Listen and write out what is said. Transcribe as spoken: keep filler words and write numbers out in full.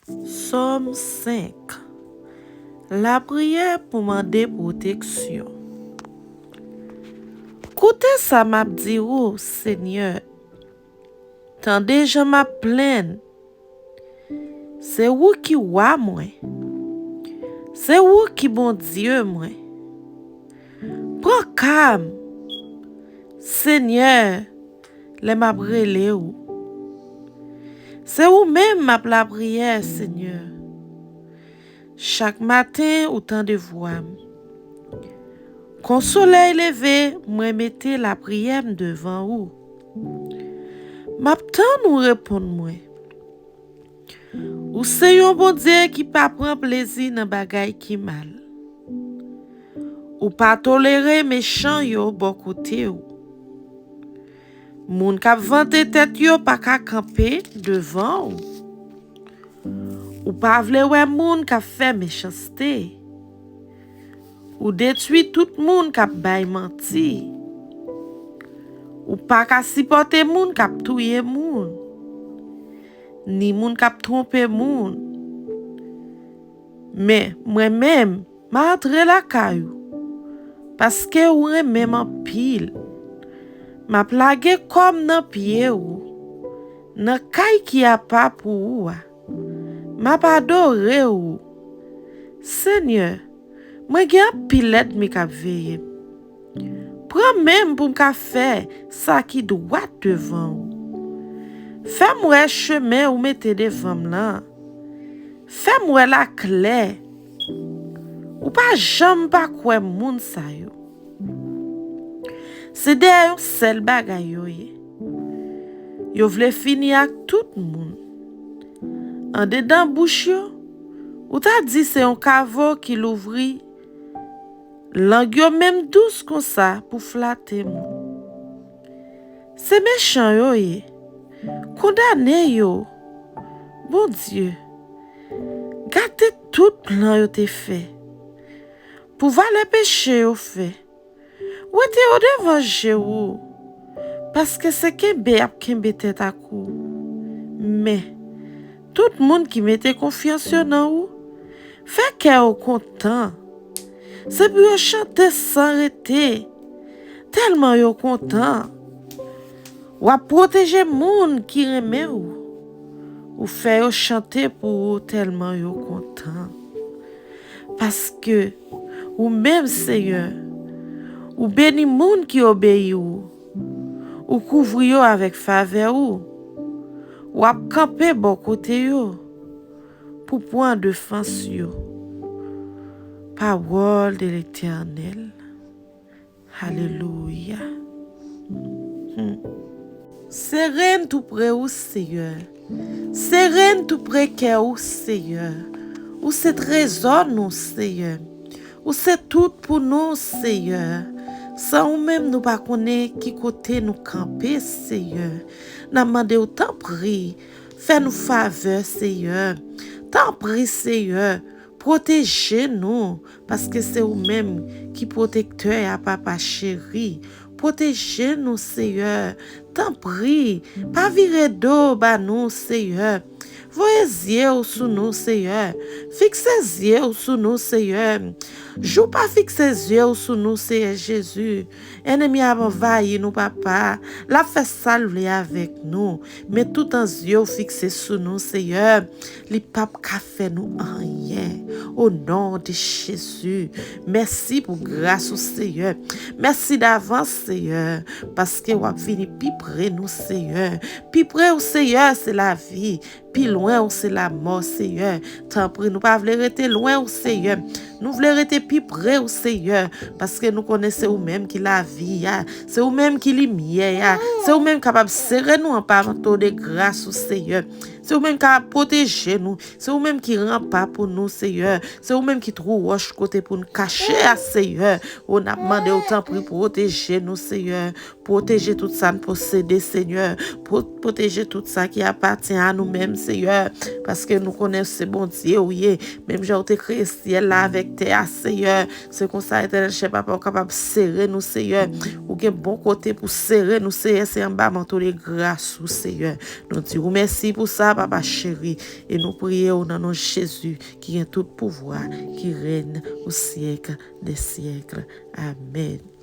Sòm senk. Lapriyè pou mande pwoteksyon. Koute sa m ap di ou, Senyè. Tande jan m ap plenn. Se ou ki wa mwen. Se ou ki Bondye mwen. Pran ka m, Senyè, lè m ap rele ou. Se ou menm m ap lapriyè, Senyè. Chak maten, ou tande vwa m. Kon solèy leve, mwen mete lapriyè m devan ou. M ap tann ou reponn mwen. Ou se yon Bondye ki pa pran plezi nan bagay ki mal. Ou pa tolere mechan yo bò kote ou. Moun k ap vante tèt yo pa ka kanpe devan ou. Ou pa vle wè moun k ap fè mechanste. Ou detwi tout moun k ap bay manti. Ou pa ka sipòte moun k ap touye moun, ni moun k ap twonpe moun. Men, mwen menm, m a antre lakay ou, paske ou renmen m anpil. M ap lage kò m nan pye ou, nan kay ki apa pou ou a. M ap adore ou. Senyè, mwen gen anpil lènmi k ap veye m. Pran men m pou m ka fè sa ki dwat devan ou. Fè m wè chemen ou mete devan m lan. Fè m wè l aklè. Ou pa janm pa kwè moun sa yo. Se dèyè yon sèl bagay yo ye. Yo vle fini ak tout moun. Andedan bouch yo, ou ta di se yon kavo ki louvri. Lang yo menm dous konsa pou flate moun. Se mechan yo ye. Kondane yo. Bondye, gate tout plan yo te fè. Pou valè peche yo fè. Wete yo devan je ou, paske se kenbe y ap kenbe tèt ak ou. Men, tout moun ki mete konfyans yo nan ou, fè kè yo kontan. Se pou yo chante san rete, tèlman yo kontan. W ap pwoteje moun ki renmen ou. Ou fè yo chante pou ou tèlman yo kontan. Paske ou menm, Seyè, ou beni moun ki obeyi ou. Ou kouvri yo avèk favè ou. W ap kanpe bò kote yo pou pran defans yo. Pawòl de Letènèl. Alelouya. Hmm. Sere n tou pre ou, Seyè. Sere n tou pre kè ou, Seyè. Ou se trezò nou, Seyè. Ou se tout pou nou, Seyè. San ou menm, nou pa konnen ki kote nou kanpe, Seyè. N ap mande w, tanpri, fè nou favè, Seyè. Tanpri, Seyè, pwoteje nou, paske se ou menm ki pwotektè a, papa cheri. Pwoteje nou, Seyè. Tanpri, pa vire do ba nou, Seyè. Voye zye w sou nou, Seyè. Fikse zye w sou nou, Seyè. Jou pa fikse zye w sou nou, Seyè Jezi. Ènmi a ap anvayi nou, papa. L ap fè sa l vle avèk nou. Men toutan zye w fikse sou nou, Seyè, li p ap ka fè nou anyen. O non de Jezi. Mèsi pou gras ou, Seyè. Mèsi davans, Seyè, paske w ap vini pi pre nou, Seyè. Pi pre ou, Seyè, se lavi. Pi lwen ou, se lamò, Seyè. Tanpri, nou pa vle rete lwen ou, Seyè. Nou vle rete pi pre ou, Seyè, paske nou konnen se ou menm ki lavi a. Se ou menm ki limyè a. Se ou menm kapab sere nou anba manto de gras ou, Seyè. Se ou menm kapab pwoteje nou. Se ou menm ki ranpa pou nou, Seyè. Se ou menm ki twou wòch kote pou n kache a, Seyè. O, n ap mande w, tanpri, pwoteje nou, Seyè. Pwoteje tout sa n posede, Seyè. Pwo-, pwoteje tout sa ki apatyen a nou menm, Seyè. Paske nou konnen se Bondye ou ye. Menm jan ou te kreye syèl la avèk tè a, Seyè. Se konsa, Etènèl, chè papa, ou kapab sere nou, Seyè. Ou gen bon kote pou sere nou, Seyè. Se anba manto de gras ou, Seyè. Nou di ou mèsi pou sa, Papa cheri, e nou priye w nan non Jezi ki gen tout pouvwa, ki rèn o syèk dè syèk. Amèn.